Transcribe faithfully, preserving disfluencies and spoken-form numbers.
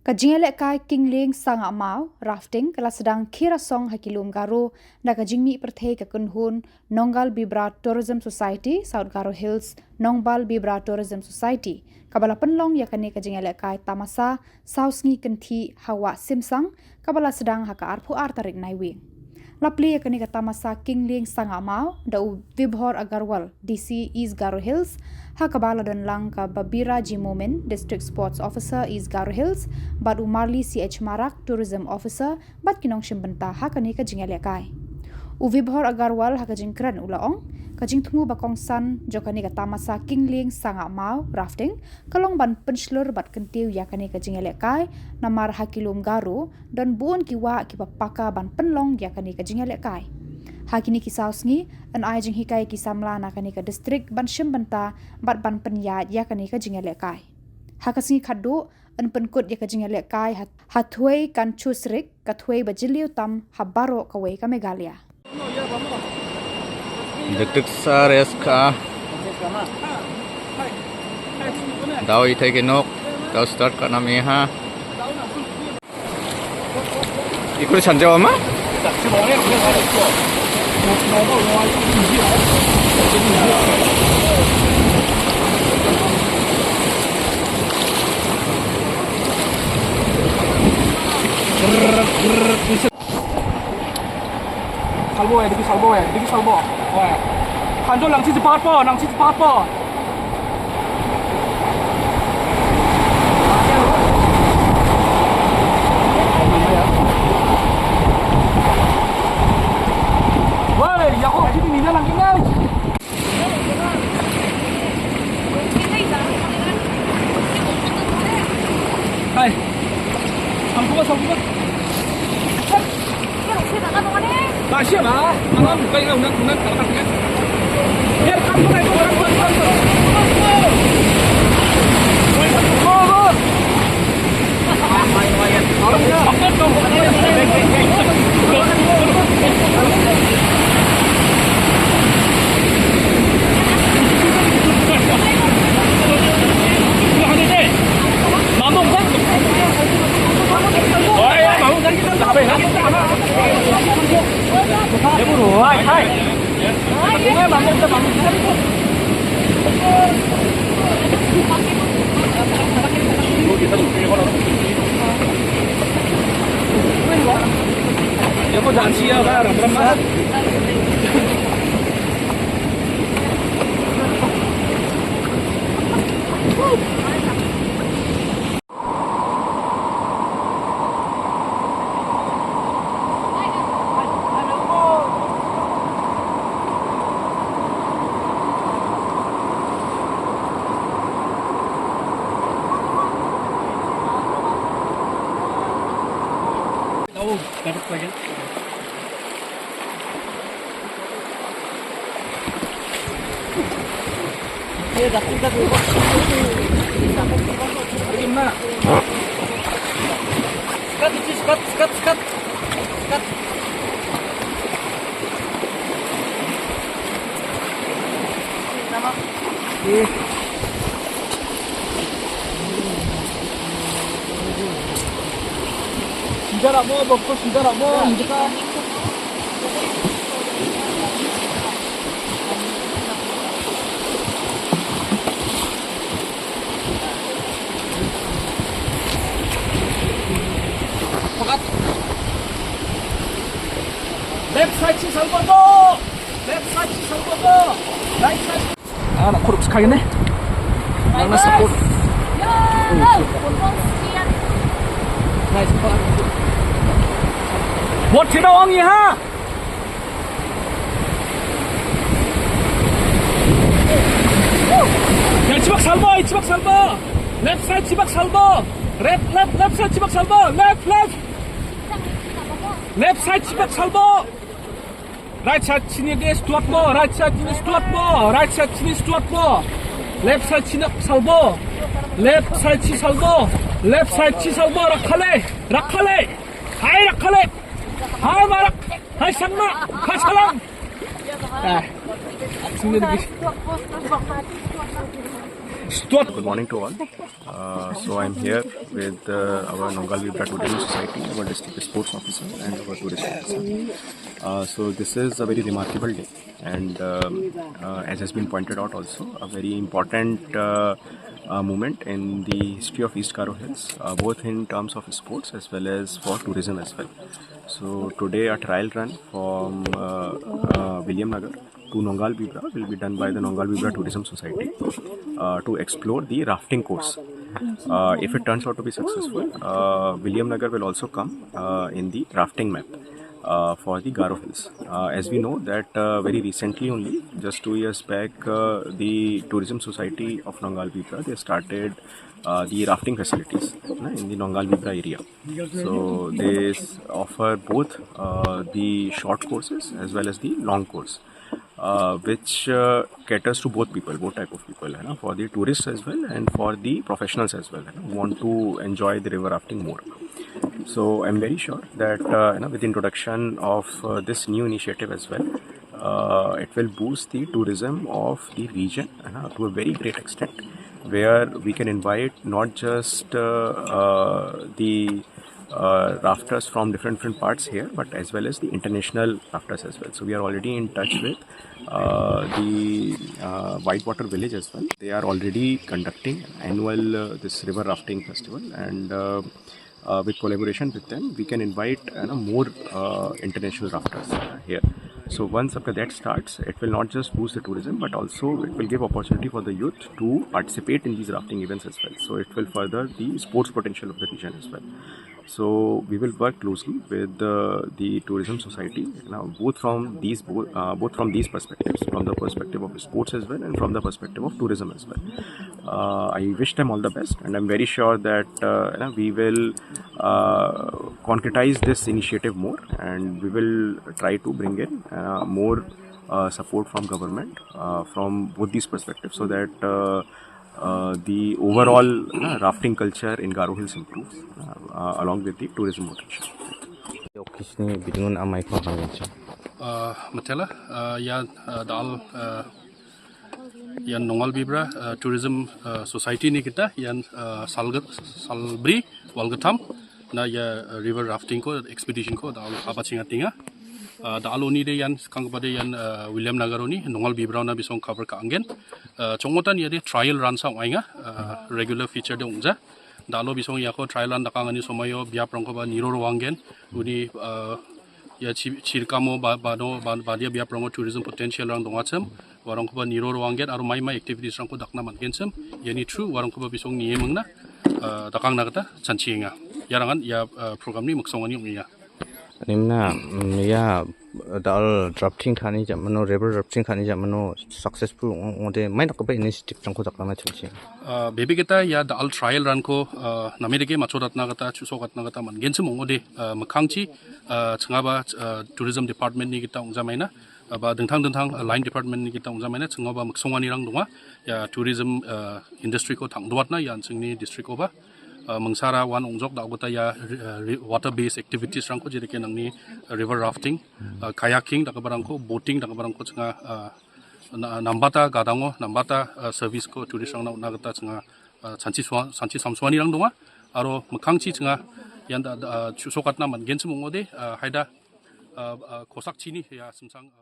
Ka jingïalehkai Kingling Sangah Mao, rafting, ka la sedang khie rasong ha ki lum Garo, na ka jingmih pyrthei ka kynhun, Nonggal Bibra Tourism Society, South Garo Hills, Nongbal Bibra Tourism Society, kaba la pynlong ïa kane ka jingïalehkai tamasa, saw sngi kynthih ha wah Simsang, kaba la sedang ha ka arphew ar tarik Naiwieng. La plie ïa kane ka tamasa Kingling Sangah Mao, da u Vibhor Agarwal, D C East Garo Hills, ha kaba la don lang ka Babira G Momin, District Sports Officer East Garo Hills, bad u Marli C H Marak, Tourism Officer, bad ki nongshim bynta ha kane ka jingïalehkai. U Vibhor Agarwal ha ka jingkren u la ong, ka jingthmu ba kongsan jong kane ka tamasa Kingling Sangah Mao, rafting, ka long ban pynshlur bad kyntiew ïa kane ka jingïalehkai, namar ha ki lum Garo, don bun ki wah kiba paka ban pynlong ïa kane ka jingïalehkai. Ha kine ki saw sngi, yn ai jinghikai ki samla na kane ka district ban shim bynta, bad ban pynïaid ïa kane ka jingïalehkai. Ha ka sngi khatduh, yn pynkut ïa ka jingïalehkai ha, ha thwei kan chusrik, ka thwei ba jylliew tam, ha baroh kawei ka Meghalaya. Dikdik sa rest ka. Dao ithai ke nok, dao start ka nam e ha. Ikut sanjawa ma? Salbo, eh, dikit salbo, eh, dikit salbo. Oh, eh. Kanjol nangchi jepat po, nangchi jepat po. Woi, ya kok sini nina nangkin, guys. Hai. Sangkuba, sangkuba. Masih lah. Malam buka ini undang-undang kalau katanya. Biar kamu naik, kamu, kamu, kamu. Sida ramo, bokko sida ramo, hingga. Fakat. Left side si salbo to. Left side si salbo to. Right side. Ah, nak kurus kain eh. Nang na support. Nice. Buat sida wangi ha. Ya, chibak salbo, chibak salbo. Left side chibak salbo. Left, left, left side chibak salbo. Left, left. Left side chibak salbo. Right side sini de stuat mo, right side sini stuat mo, right side sini stuat mo. Left side sini salbo. Left side si salbo. Left side si salbo, rakhale, rakhale. Hai rakhale. Hai marak, hai sangma, hai salang. Ah, sini lagi. Good morning to all. Uh, so I'm here with uh, our Nongal Vibra Tourism Society, our district sports officer and our tourist officer. Uh, so this is a very remarkable day, and um, uh, as has been pointed out also, a very important uh, uh, moment in the history of East Garo Hills, uh, both in terms of sports as well as for tourism as well. So today a trial run from uh, uh, Williamnagar to Nongal Vibra will be done by the Nongal Vibra Tourism Society uh, to explore the rafting course. Uh, if it turns out to be successful, uh, Williamnagar will also come uh, in the rafting map uh, for the Garo Hills. Uh, as we know that uh, very recently only, just two years back, uh, the Tourism Society of Nongal Vibra, they started uh, the rafting facilities uh, in the Nongal Vibra area. So they s- offer both uh, the short courses as well as the long course, uh, which uh, caters to both people, both type of people, you know, for the tourists as well and for the professionals as well, you know, who want to enjoy the river rafting more. So I'm very sure that uh, you know, with the introduction of uh, this new initiative as well, uh, it will boost the tourism of the region uh, to a very great extent, where we can invite not just uh, uh, the uh, rafters from different different parts here, but as well as the international rafters as well. So we are already in touch with uh, the uh, Whitewater Village as well. They are already conducting annual uh, this river rafting festival, and uh, uh, with collaboration with them, we can invite uh, more uh, international rafters uh, here. So once after that starts, it will not just boost the tourism, but also it will give opportunity for the youth to participate in these rafting events as well. So it will further the sports potential of the region as well. So we will work closely with the, the tourism society now, both from these both, uh, both from these perspectives, from the perspective of sports as well and from the perspective of tourism as well. Uh, I wish them all the best, and I'm very sure that uh, you know, we will uh, concretize this initiative more, and we will try to bring in uh, more uh, support from government uh, from both these perspectives, so that uh, uh, the overall uh, rafting culture in Garo Hills improves uh, uh, along with the tourism potential. Okisni bidungan amai ko hangancha. Uh, Matela, uh, ya uh, dal uh, Ian Nongal Vibra uh, Tourism uh, Society ni kita ian uh, salga salbri walgatam na ia uh, river rafting ko expedition ko dal apa chinga tinga. Uh, dal oni de ian kang kepada ian uh, Williamnagar oni Nongal Vibra na bisong cover ka anggen. Uh, chongotan ia de trial run sa wainga uh, regular feature de ungja. Dalo bisong iako trial run dakangani somayo biaprangkoba niro roanggen. Uni uh, ia chi- chirkamo ba- bado ba- badia biaprango tourism potential rang dongachim. Warangkoba niro roanggen aro mai mai activities rangko dakna mangenchim. Iani true warangkoba bisong nie mangna uh, dakangna gita chanchienga. Iarangan ia uh, program ni miksongani ong·enga. Nimna mm, ya dal drafting kani jamano, river drafting kani jamano successful ong- ongode mai dakgipa initiative rangko dakna chanchienga. Uh, bebegeta ia dal trial run ko uh, namedege machodatna gita chusokatna gita mangenchim ong·ode uh, mikkangchi uh, chingaba uh, tourism department ni gita ong·jamaina uh, ba dingtang dingtang uh, line department ni gita ong·jamaina chingaba miksonganirang donga ia tourism uh, industry ko tangdoatna ia an·chingni district koba uh, mingsara wan ong·jok dal·gota ia uh, water based activities rangko jedeke nangni river rafting uh, kayaking dakgiparangko boating dakgiparangko chinga uh, na- nambata gadango nambata uh, service ko tourist rangna on·a gita chinga uh, chanchi sua- chanchi samsuanirang donga aro mikkangchi chinga ian da- da- uh, chusokatna man·genchim ong·ode uh, haida uh, uh, kosakchini ia simsang uh,